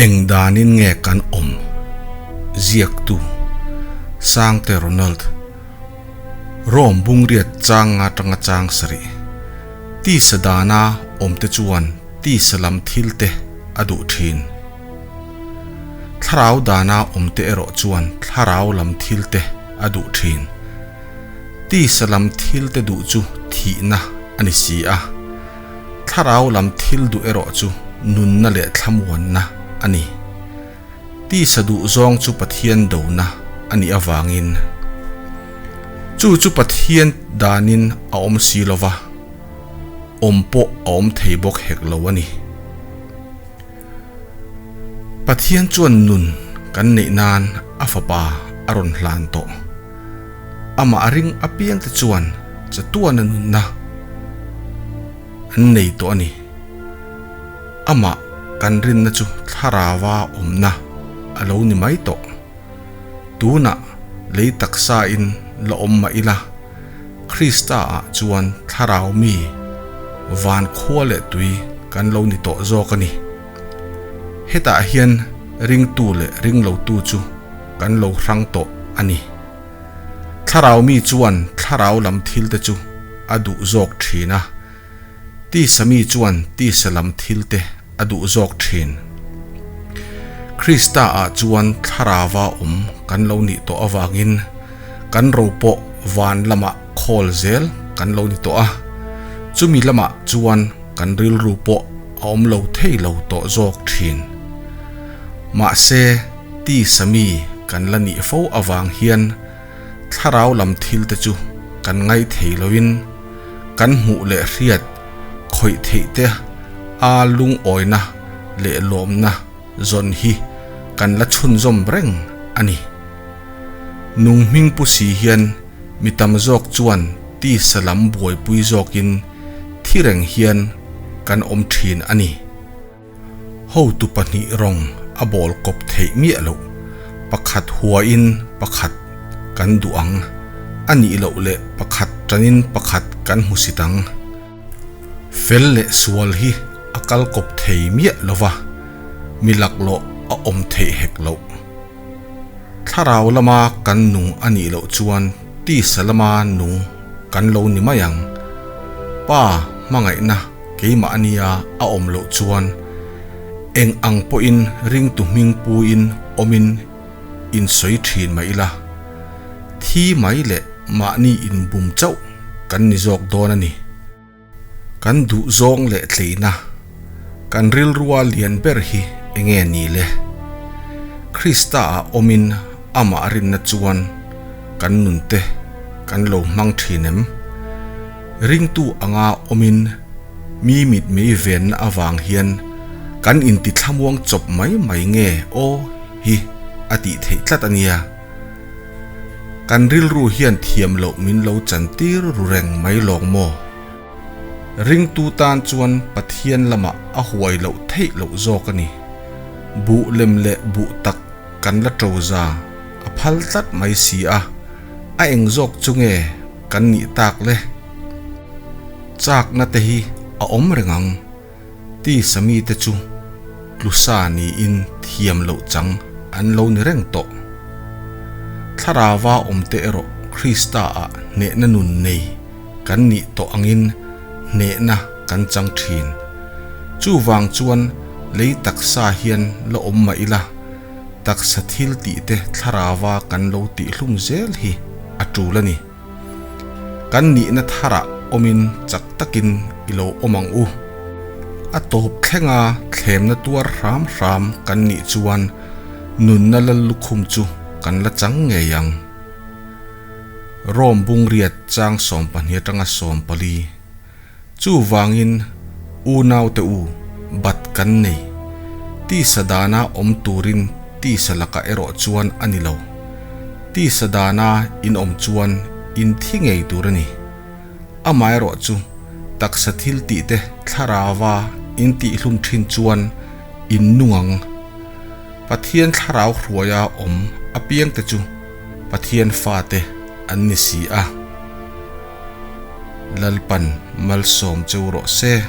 Eng danin nge kan awm? Ziaktu, Sangte Ronald, Rome bungriat chang nga tanga chang sarih. Tisa dana awmte chuan tisa lam thilte a duh thin. Thlarau dana awmte erawh chuan thlarau lam thilte a duh thin. Tisa lam thilte duh chu thihna a ni si a. Thlarau lam thil duh erawh chu nunna leh thlamuanna a ni. Tisa duh zawng chu Pathian dona a nih avangin chu chu Pathian danin a awm si lo va, awm pawh a awm thei bawk hek lo a ni. Pathian chuan nun kan neih nan a Fapa a rawn hlan tawh. Amah ring apiangte chuan chatuana nunna an nei tawh a ni. Amah kan rinna chu thlarava awmna a lo ni mai tawh. Tunah lei taksain la awm mah ila, Krista-ah chuan thlarau mi van khua leh tui kan lo ni tawh zawk a ni. Hetah hian ringtu leh ringlotu chu kan lo hrang tawh a ni. Thlarau mi chuan thlarau lam thilte chu a duh zawk thin a. Tisa mi chuan tisa lam thilte a duh zawk thin. Krista-ah chuan thlarava awm kan lo nih tawh avangin kan ro pawh van lamah khawl zel kan lo ni tawh a, chumi lamah chuan kan rilru pawh a awm lo thei lo tawh zawk thin. Mahse, tisa mi kan la nih fo avang hian thlarau lam thilte chu kan ngai thei loin kan hmuh leh hriat khawih theih te a lungawina leh lawmna zawn hi kan la chhunzawm reng a ni. Nung hming pu si hian mi tam zawk chuan tisa lam buaipui zawkin thi reng hian kan awm thin a ni. Hotu pahnih rawng a bawl kawp theih miah loh, pakhat huain pakhat kan duh ang, a nih loh leh pakhat tanin pakhat kan hmu sit ang. Fel leh sual hi a kal kawp thei miah lo va, mi laklawh a awm theih hek loh. Thlarau lama kan nung a nih loh chuan tisa lama nung kan lo ni mai ang. Pa hmangaihna keimah ania a awm loh chuan eng ang pawhin ringtu hming puin awmin insawi thin mai ila, thi mai leh mahni inbum chauh kan ni zawk dawn a ni. Kan duh zawng leh tleina, kan rilrua lian ber hi enge ni le? Krista-ah awmin amah rinna chuan kan nunte kan lo hmang thin em? Ringtu anga awmin mi mitmei venna avang hian kan intithlamuang chawp mai mai nge aw hi a tih theih tlat a nia. Kan rilru hian thiam loh min lo chantir ru reng mai lawng maw? Ringtu tan chuan Pathian lamah a huai loh theih loh zawk a ni. Buh lem leh buh tak kan la to za a phal tlat mai si a, a eng zawk chu nge kan nih tak le? Chakna te hi a awm reng ang. Tisa mite chu tlusa niin thiam loh chang an lo ni reng tawh. Thlarauva awmte erawh Krista-ah hnehna nun nei kan nih tawh angin hnehna kan chang thin. Chuvang chuan lei taksa hian la awm mah ila, taksa thil tihte thlarauva kan lo tihhlum zel hi a tul a ni. Kan nihna tharah awmin chak takin i lo awm ang u. A tawp thlenga thlemna tuar hram hram kan nih chuan nunna lal lukhum chu kan la chang ngei ang. Rome bungriat chang 12 atanga 14. Chuvangin unaute u, bat kan nei. Tisa dana awm turin tisa lakah erawh chuan a ni lo. Tisa dana in awm chuan in thi ngei tur a ni. Amaherawh chu taksa thil tihte thlarauva in tihhlum thin chuan in nung ang. Pathian thlarau hruaia awm apiangte chu Pathian fate an ni si a. Lalpan malsawm cheu rawh se.